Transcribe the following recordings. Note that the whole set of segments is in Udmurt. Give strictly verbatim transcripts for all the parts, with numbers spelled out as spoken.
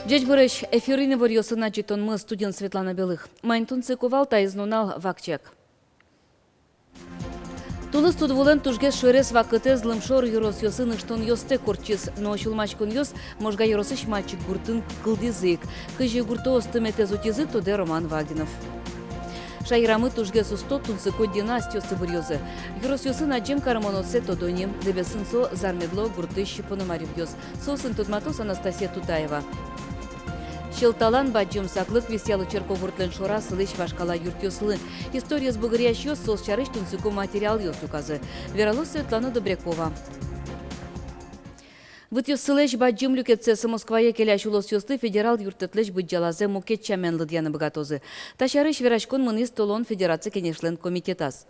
Ӟечбуресь! Эфирын иворъёсын адӟытонмы, студиын Светлана Белых. Маин тунсыко вал таиз нунал вакчияк. Тулыс тудвулэн тужгес шуэрес вакытэз лымшор ёросъёсын ыштонъёстэк ортчиз, но сюлмаськонъёс Можга ёросысь Мальчик гуртын кылдӥзы ик. Кызьы гуртоос тыметэз утизы, тодэ Роман Вагинов. Шаерамы тужгес усто тунсыко династиосты быръёзы. Ёросъёсын адӟем карымоноссэ тодо ни. Дэбесын со Зармедло гуртысь Пономаревъёс. Соосын тодматоз Анастасия Тутаева. Сьӧлталан бадӟым саклык висъяло Черкогуртлэн шораз сылӥсь вашкала юртъёслы. Историез бугыръясьёс соос сярысь тунсыко материалъёс люказы. Вералоз Светлана Добрякова. Вытъёссылэсь бадӟым люкетсэс Москвае келясь улосъёсты федерал юрттэтлэсь быдӟалазэ мукет сямен лыдъяны быгатозы. Та сярысь вераськон мынӥз толон Федерация Кенешлэн комитетаз.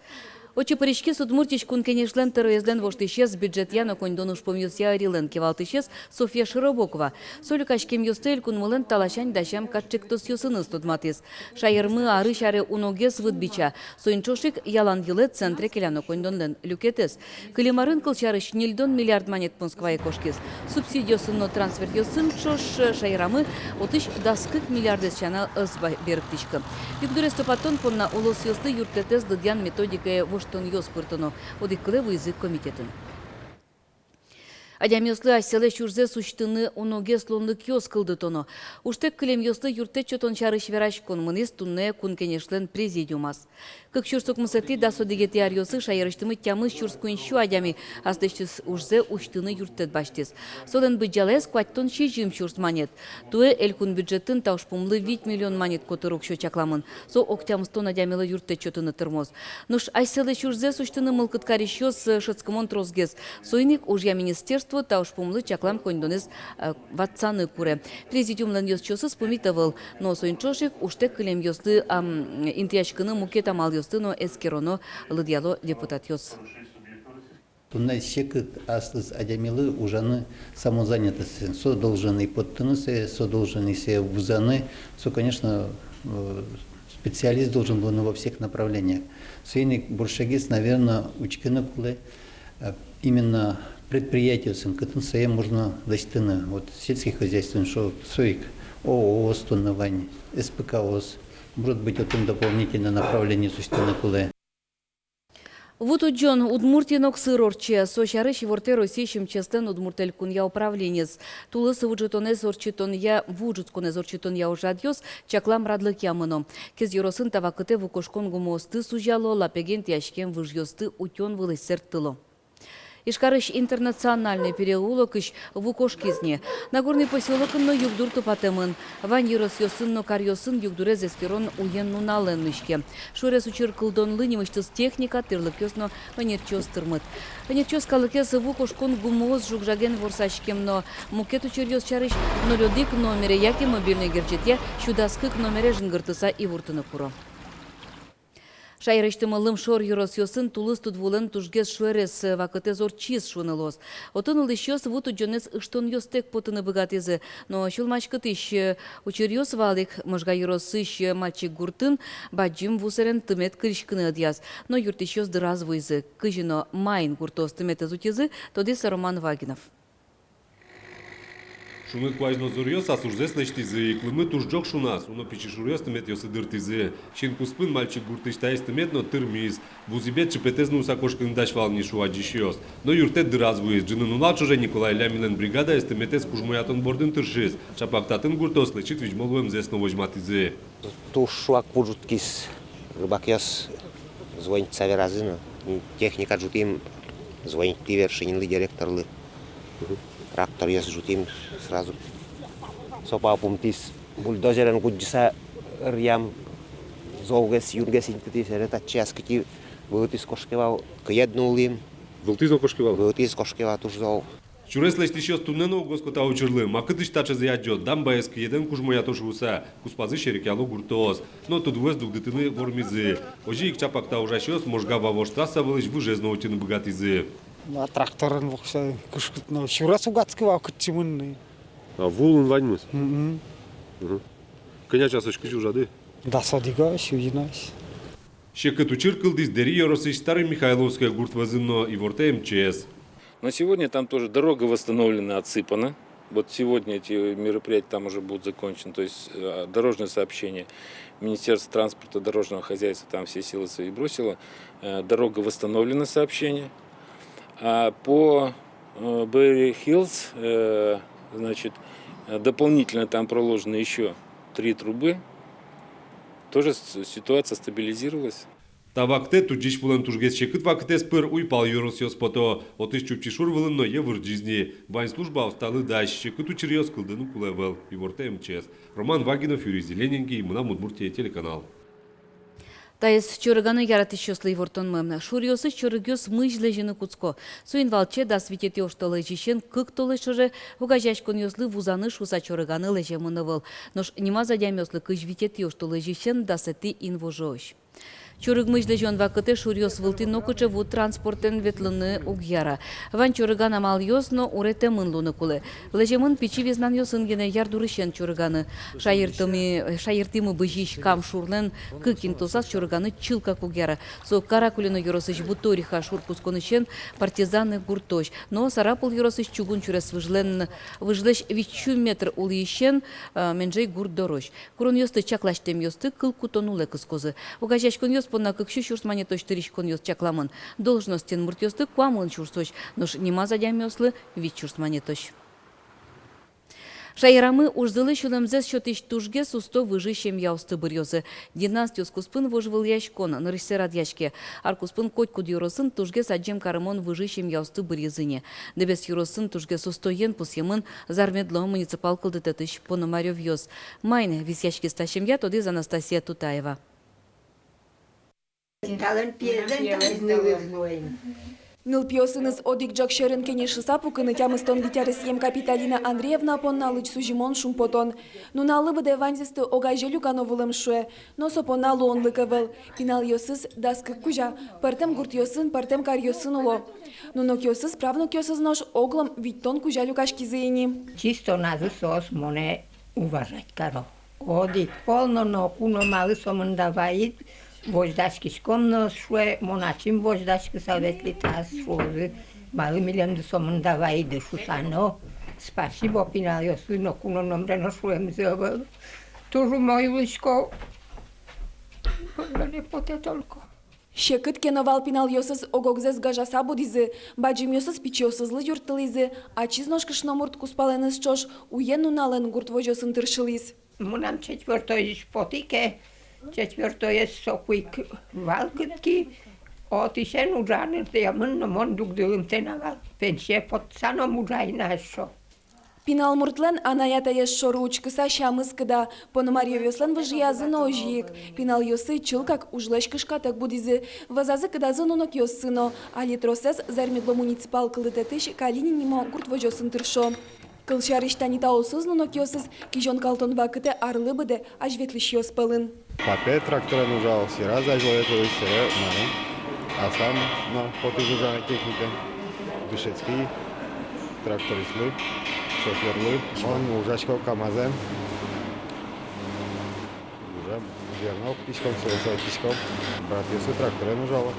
Отчы пыриськиз Удмуртиысь Кун Кенешлэн тӧроезлэн воштӥсез, бюджетъя но коньдон ужпумъёсъя ӧрилэн кивалтӥсез Софья Широбокова. Со люкаськемъёсты элькунмылэн таласянь дасям катчектосъёсыныз тодматӥз. Шаермы арысь аре уногес выт бича. Соин ӵош ик ялан йылэ центре келяно коньдонлэн люкетэз. Кылем арын, кылсярысь, ньыльдон миллиард манет Москвае кошкиз. Субсидиосын но трансфертъёсын ӵош шаерамы отысь дас кык миллиардэз сяна ӧз ба-, берыктӥськы. Югдурез тупатон понна улосъёслы юрттэтэз лыдъян методикае воштонъёс пыртоно. Одӥг кылэ вуизы комитетын. Адямиослы асьсэлэсь ужзэс усьтыны уногес луонлыкъёс кылдытоно. Ужтэк кылемъёслы юрттэт сётон сярысь вераськон мынӥз туннэ Кун Кенешлэн президиумаз. Кык сюрс укмысэтӥ — дас одӥгетӥ аръёсы шаерысьтымы тямыс сюрс куинь сю адями аслэсьтыз ужзэ усьтыны юрттэт басьтӥз. Солэн быдӟалаез куатьтон сизьым сюрс манет. Туэ элькун бюджетын та ужпумлы вить миллион манет котыр уксё чакламын. Со ог тямыстон адямилы юрттэт сётыны тырмоз. Нош асьсэлэсь ужзэс усьтыны мылкыд карисьёс, э, шӧдскымон тросгес. Соин ик ужъя министерство та ужпумлы чаклам коньдонэз, э, ватсаны куре. Президиумлэн ёзчиосыз пумит ӧвӧл, но соин ӵош ик ужтэк кылемъёслы, ам, интыяськыны мукет амалъёсты но эскероно, лыдъяло депутатъёс. Туннэ секыт аслыз адямилы ужаны самозанятостен. Со должен и поттыны сое, со должен и сое вузаны. Со, конечно, э, специалист должен луыны во всех направлениях. Соин ик борсьгес, наверно, учкыны кулэ, э, именно предприятиосын, кытын сое можно лэсьтыны. Вот сельскохозяйственный, шо-, со ик ООО-ос туннэ вань, СПК-ос. Может быть, отын дополнительно направлениос усьтыны кулэ. Ву тудӟон Удмуртиын огсыр ортче. Со сярысь ивортэ Россиысь МЧС-лэн Удмурт Элькунъя управлениез. Тулыс ву ӝутонэз ортчытонъя, ву ӝутсконэз ортчытонъя ужрадъёс чаклам радлыкъя мыно. Кез ёросын та вакытэ ву кошкон гумыосты сузяло, лапеге интыяськем выжъёсты утён вылысь сэрттыло. Ижкарысь Интернациональный переулокысь ву кошкиз ни. Нагорный посёлокын но югдур тупатэмын. Вань ёросъёсын но каръёсын югдурез эскерон уен-нуналэн миське. Шуэрес учыр кылдонлы нимысьтыз техника, тӥрлыкъёс но ӧнерчиос тырмыт. Ӧнерчиос калыкез ву кошкон гумыос жуг-жаген ворсаськем но мукет учыръёс сярысь ноль одӥг номере яке мобильной герӟетъя сю дас кык номере жингыртыса ивортыны куро. Шаерысьтымы лымшор ёросъёсын тулыс тудвулэн тужгес шуэрес вакытэз ортчиз шуыны луоз. Отын улӥсьёс ву тудӟонэз ыштонъёстэк потыны быгатӥзы. Но сюлмаськытӥсь, э, учыръёс вал ик. Можга ёросысь, э, Мальчик гуртын бадӟым ву сэрен тымет кылиськыны ӧдъяз. Но юрттӥсьёс дыраз вуизы. Кызьы но маин гуртоос тыметэз утизы, тодӥз Роман Вагинов. Шуныт куазь но зоръёс ас ужзэс лэсьтӥзы ик. Лымы туж ӝог шуназ, уно пичи шуръёс тыметъёсы дыртӥзы. Син куспын Мальчик гуртысь таиз тымет но тырмиз. Ву зӥбет чыпетэз нуыса кошкыны дась вал ни, шуо адӟисьёс. Но юрттэт дыраз вуиз. Ӝыны нунал ӵоже Николай Лямилэн бригадаез тыметэз кужмоятон бордын тыршиз. Чапак татын гуртоос лэчыт визьмо луэмзэс но возьматӥзы. Туж шуак ву ӝутскиз, рыбакъёс звонить саверазы но. Техника ӝутӥм, звонить тӥ Вершининлы, директорлы. Тракторъёс ӝутӥм сразу. Сопа пумтӥз, бульдозерен гудӟыса ыръям, золгес, юнгес интытӥз, эре татчы ас кытӥ вылтӥз кошке вал, кыед нуллӥм. Вылтӥз но кошке вал? Вылтӥз кошке вал, туж зол. Сюрес лэсьтӥсьёс туннэ но уг оско та учырлы. Ма кытысь таӵезэ адӟод? Дамбаез кыедэн кужмоято шуыса, куспазы серекъяло гуртоос. Но тудвуэз дугдытыны вормизы. Озьы ик чапак та ужасьёс Можга — Вавож трасса вылысь выжез но утьыны быгатӥзы. Ну, а тракторен воксё кышкыт но, сюрес уг адскы вал кытчы мыныны. А ву улын ваньмыз? Мгм. Мгм. Кӧня часозь кызьы ужады? Дас одӥгозь, сю инозь. Секыт учыр кылдӥз Дэри ёросысь Старомихайловское гурт вӧзын но, ивортэ МЧС. Но сегодня там тоже дорога восстановлена, отсыпана. Вот сегодня эти мероприятия там уже будут закончены, то есть э, дорожное сообщение. Министерство транспорта, дорожного хозяйства там все силы свои бросило. Э, дорога восстановлена, сообщение. А по э, Бэверли-Хиллз, э, значит, э, дополнительно там проложены еще три трубы. Тоже с- ситуация стабилизировалась. Та вакытэ тудӟись вылын тужгес секыт вакытэз пыр уйпал ёросъёс пото. Отысь Чупчи шур вылын но йӧ вырӟиз ни. Вань службаос талы дась, секыт учыръёс кылдыны кулэ ӧвӧл, ивортэ МЧС. Роман Вагинов, Юрий Зелененький, «Мынам Удмуртие» телеканал. Таиз чорыганы яратӥсьёслы ивортонмы. Шуръёсысь чорыгъёс мызь лэзьыны кутско. Соин валче дас витетӥ оштолэзьысен кык толэзь ӵоже огазеяськонъёслы вузаны шуыса чорыганы лэземын ӧвӧл. Нош нимаз адямиослы кызь витетӥ оштолэзьысен дасэтӥ инвожоозь. Чорыг мызь лэзён вакытэ шуръёс вылтӥ нокыӵе ву транспортэн ветлыны уг яра. Вань чорыган амалъёс но уретэмын луыны кулэ. Лэземын пичи визнанъёсын гинэ ярдурысен чорыганы. Шаертӥмы, шаертӥмы бызись Кам шурлэн кык интыосаз чорыганы чылкак уг яра. Со Каракулино ёросысь Буториха шур кутсконысен Партизаны гуртозь но Сарапул ёросысь Чугун сюрес выжлэн, выжлэсь витьсю метр улӥысен э, Менжей гурт дорозь. Куронъёсты чакласьтэмъёсты кыл кутон улэ кыскозы. Огазеяськонъёс понна кык сю сюрс манетозь тыриськонъёс чакламын. Должностен муртъёсты куамын сюрсозь, нош нимаз адямиослы вить сюрс манетозь. Шаерамы ужзылы сюлэмзэс сётӥсь тужгес усто выжы семьяосты быръёзы. Династиос куспын вожвылъяськон нырысьсэ радъяське. Ар куспын котькуд ёросын тужгес адӟем карымон выжы семьяосты быръизы ни. Дэбес ёросын тужгес устоен пусъемын Зар-Медло муниципал кылдытэтысь Пономарёвъёс. Маин висъяськиз та семья, тодӥз Анастасия Тутаева. Нылпиосыныз одӥг ӝӧк сьӧрын кенешыса пукыны тямыстон вить аресъем Капиталина Андреевна понна лыдӟисьёс сӥземын шумпотон. Нуналлы быдэ ваньзэсты огазе люкано вылэм шуэ, но со понна луонлык ӧвӧл. Пиналъёсыз дас кык кузя, пӧртэм гуртъёсын, пӧртэм каръёсын уло. Нунокъёсыз, правнукъёсыз нош оглом витьтон кузя люкаськизы ини. Чисто назы соос монэ уважать каро. Одӥг пол но ноку но малы сомында вайид, возьдаськиськом но шуэ, мон ачим возьдаськыса ветлӥ, таз шуозы, малы милемды сомында вайиды шуса но. Спасибо пиналъёслы, ноку но номре но шуэмзы ӧвӧл. Туж умой улӥсько. Валлёнэ потэ только. Секыт ке но вал, пиналъёсыз ог-огзэс гажаса будӥзы, бадӟымъёсыз пичиосызлы юрттылӥзы, ачиз нош кышномурт кузпалэныз ӵош уен-нуналэн гурт возёсын тыршылӥз. Мынам четвёртойысь потӥ ке, четвёртоез соку ик вал кытки, отысен ужаны тӥямын но мон дугдылымтэ на вал. Пенсие потса но ужай на эшшо. Пинал муртлэн анай-атаез шоры учкыса сямыз кыда. Пономарёвъёслэн выжыязы но озьы ик. Пиналъёссы чылкак ужлэсь кышкатэк будӥзы. Вӧзазы-кыдазы нунокъёссы но. Али тросэз Зар-Медло муниципал кылдытэтысь Калинин нимо гурт возёсын тыршо. Кылсярысь, тани таосыз нунокъёсыз кизён калтон вакытэ арлы быдэ азьветлӥсьёс пӧлын. Папе тракторен ужалэ, сразу азьло ветлӥз, сразу мамы. Аслам но потӥз ужаны техникаен. Дышетски трактористлы, шофёрлы. Мон ужасько КамАЗэн. Уже зерно октӥськом, силосо октӥськом. Братъёсы тракторен ужало.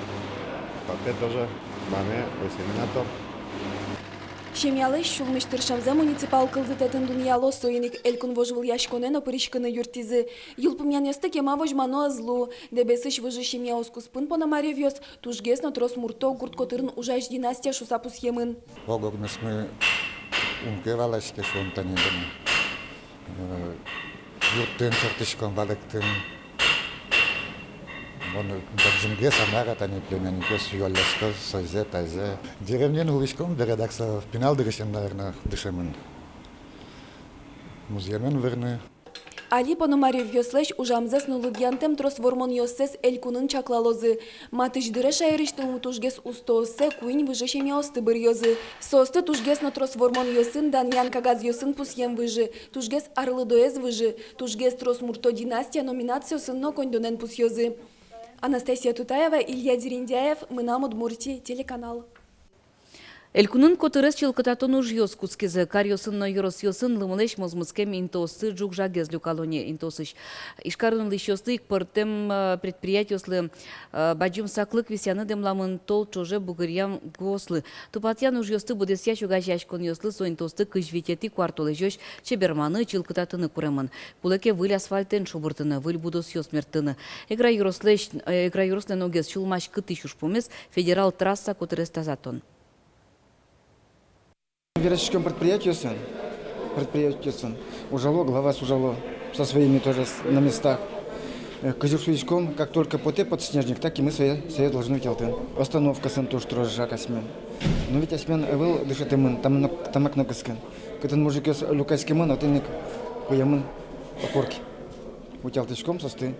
Папе тоже, маме весельно то. Семьялэсь сюлмысь тыршемзэ муниципал кылдытэтын дунъяло, соин ик элькун вожвылъяськонэ но пыриськыны юрттӥзы. Йылпумъянъёсты кема возьмано ӧз лу. Дэбесысь выжы семьяос куспын Пономарёвъёс тужгес но трос мурто гурт котырын ужась династия шуса пусъемын. Ог-огмесмы ум ке валаське, шуом, тани, э, юрттыны чортӥськом валэктыны. Мон бадӟымгес, а мар-а, тани племянникъёс юаллясько сойзэ, тайзэ. Деревняын улӥськом, бере дак со пинал дырысен, наверно, дышемын музъемен вырны. Али Пономарёвъёслэсь ужамзэс но лыдъянтэм трос вормонъёссэс элькунын чаклалозы. Матысь дыре шаерысьтымы тужгес устооссэ куинь выжы семьяосты быръёзы. Соосты тужгес но трос вормонъёсын, данъян кагазъёсын пусъем выжы, тужгес арлыдоез выжы, тужгес трос мурто династия номинациосын но коньдонэн пусъёзы. Анастасия Тутаева, Илья Дерендяев, «Мынам Удмуртие» телеканал. Элькунын котырес чылкытатон ужъёс кутскизы. Каръёсын но ёросъёсын лымылэсь мозмытскем интыосты ӝуг-жагез люкало ни. Интыосысь Ижкарын улӥсьёслы ик, пӧртэм, э, предприятиослы, э, бадӟым саклык висъяны дэмламын тол ӵоже бугыръям гуослы. Тупатъян ужъёсты быдэсъясь огазеяськонъёслы со интыосты кызь витетӥ куартолэзёзь чеберманы, чылкытатыны куремын. Кулэ ке выль асфальтэн шобыртыны, выль будосъёс мерттыны. Эгра ёрослэсь, э, Эгра ёрослэн огез сюлмаськытӥсь ужпумез — федерал трасса котырес тазатон. Вераськиськом предприятиосын, предприятиосын. Ужало, главаос ужало со своими тоже с-, на местах. Э, кызьы шуиськом, как только потэ подснежник, так и мы сое, сое должны утялтыны. Остановкаосын туж трос ӝаг асьмелэн. Но ведь асьмелэн ӧвӧл дышетэмын тамак но, тамак но кыскыны. Кытын мужикъёс люкаськемын, отын ик куямын окурки. Утялтӥськом соосты.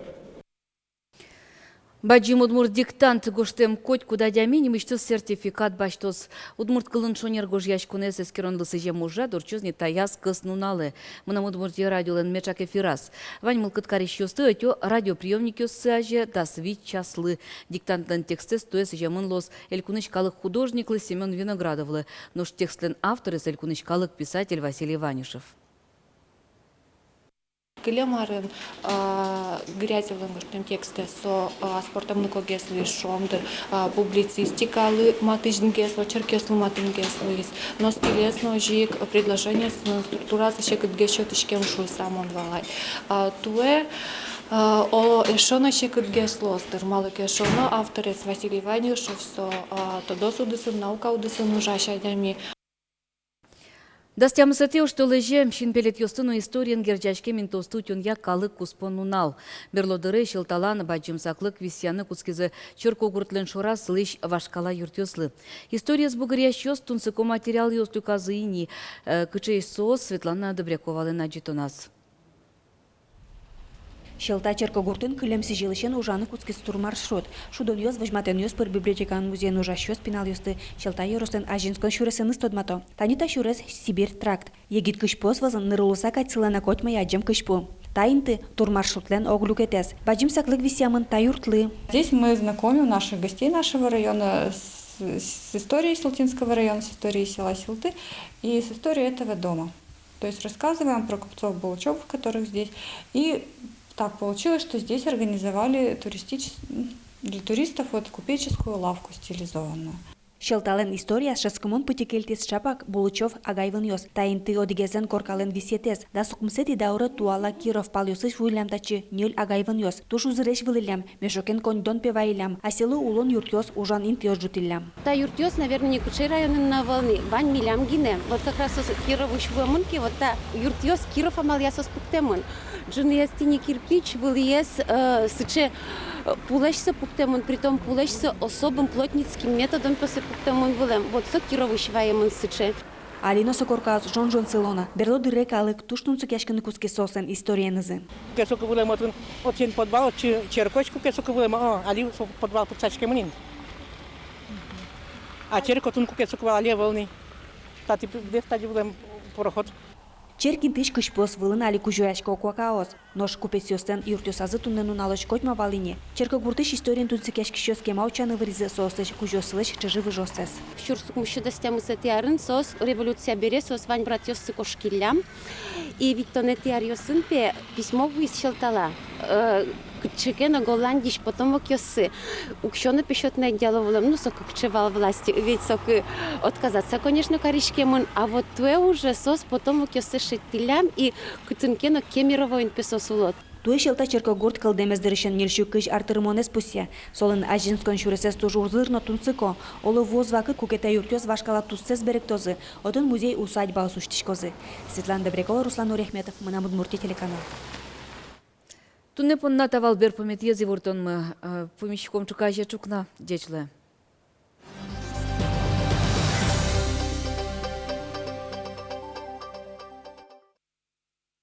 Бадӟым удмурт диктант гожтэм котькуд адями нимысьтыз сертификат басьтоз. Удмурт кылын шонер гожъяськонэз эскеронлы сӥзем ужрад ортчоз ни таяз кӧснуналэ. «Мынам Удмуртие» радиолэн меӵак эфираз. Вань мылкыд карисьёсты ӧтё радиоприёмникъёссы азе дас вить часлы. Диктантлэн текстэз туэ сӥземын луоз элькунысь калык художниклы Семён Виноградовлы. Нош текстлэн авторез — элькунысь калык писатель Василий Ванюшев. Кылем арын, а, Грязевлэн гожтэм текстэз, со, а, аспӧртэмлыкогес луиз, шуом дыр, а, публицистикалы матынгес, очеркъёслы матынгес луиз. Но стилез но озьы ик, предложениослэн структуразы секытгес сётӥськем шуыса мон валай. А, туэ, а, оло, эшшо но секытгес луоз дыр, малы ке шуоно, авторез Василий Ванюшев со, а, тодос удысын, наука удысын ужась адями. Дас тямысэтӥ оштолэзе синпелетъёсты но историен герӟаськем интыосты утёнъя калык куспо нунал. Берло дыре Сьӧлталан бадӟым саклык висъяны кутскизы Черкогуртлэн шораз сылӥсь вашкала юртъёслы. Историез бугыръясьёс тунсыко материалъёс люказы ини, э, кыӵеесь соос — Светлана Добряковалэн адӟытоназ. Сьӧлта Черкогуртын кылем сӥзьылысен ужаны кутскиз турмаршрут. Шудонъёс, возьматонъёс пыр библиотекаын, музейын ужасьёс пиналъёсты Сьӧлта ёрослэн Азинскон сюресэныз тодмато. Тани та сюрес — Сибирь тракт. Егит кызьпуос вӧзын нырулыса кадьсылэ на котьмае адӟем кызьпу. Та инты турмаршрутлэн ог люкетэз. Бадӟым саклык висъямын та юртлы. Здесь мы знакомим наших гостей нашего района с, с историей Сьӧлтинского района, с историей села Сьӧлты и с историей этого дома. То есть рассказываем про купцов Булычёвых, которых здесь. И так получилось, что здесь организовали туристич-, для туристов вот купеческую лавку стилизованную. Сьӧлталэн историяз шӧдскымон пытьы кельтӥз ӵапак Булычёв агай-вынъёс. Та инты одӥгезлэн коркалэн висъетэз. Дас укмысэтӥ дауры туала Киров палъёсысь вуиллям татчы ньыль агай-вынъёс. Туж узыресь вылӥллям, мешокен коньдон пе вайиллям, асьсэлы улон юртъёс, ужан интыос ӝутӥллям. Та юртъёс, наверно, нокыӵе районын но ӧвӧл ни, вань милям гинэ. Вот как раз соос Кировысь вуэмын ке, вот та юртъёс Киров амалъя соос пуктэмын. Ӝыныез тӥни кирпич, вылӥез, э, сыӵе, э, пулэсь со пуктэмын, притом пулэсь со особым плотницким методом пе со пуктэмын вылэм. Вот со Кировысь ваемын сыӵе. Али но со коркаос жон-жон сыло на. Берло дыре калык туж тунсыкъяськыны кутскиз соослэн историенызы. Куке соку вылэм отын, отын подвал, отчы черкозь куке соку вылэм, о, али со подвал пытсаськемын ини. А черк отын куке соку вал, али ӧвӧл ни. Татӥ пи-, бес татӥ вылэм проход. Черк интыысь кызьпуос вылын али кузёясько куакаос. Нош купецъёслэн юртъёсазы туннэ нуналозь котьма вал ини. Черкогуртысь историен тунсыкъяськисьёс кема утчаны выризы соослэсь кузёоссылэсь чыжы-выжыоссэс. Сюрс укмыссю дас тямысэтӥ арын соос, революция бере соос вань братъёссы кошкиллям. И витьтонэтӥ аръёсын пе письмо вуиз Сьӧлтала, э, кыӵе ке но Голландиысь потомокъёссы. Уксё но пе сётыны ӧдъяло вылэм, ну, соку кыӵе вал власть, ведь соку отказаться, конечно, кариськемын, а вот туэ уже соос потомокъёссэс шедьтӥллям и кытын ке но Кемеровоын пе соос уло. Туэ Сьӧлта Черкогурт кылдэмез дырысен ньыльсю кызь ар тырмонэз пусъе. Солэн Азинскон сюресэз туж узыр но тунсыко. Оло, вуоз вакыт, куке та юртъёс вашкала туссэс берыктозы, отын музей-усадьбаос усьтӥськозы. Светлана Добрякова, Руслан Нуриахметов, «Мынам Удмуртие» телеканал. Туннэ понна та вал берпуметӥез иворъёсмы. Э, пумиськом ӵуказе ӵукна. Ӟеч луэ.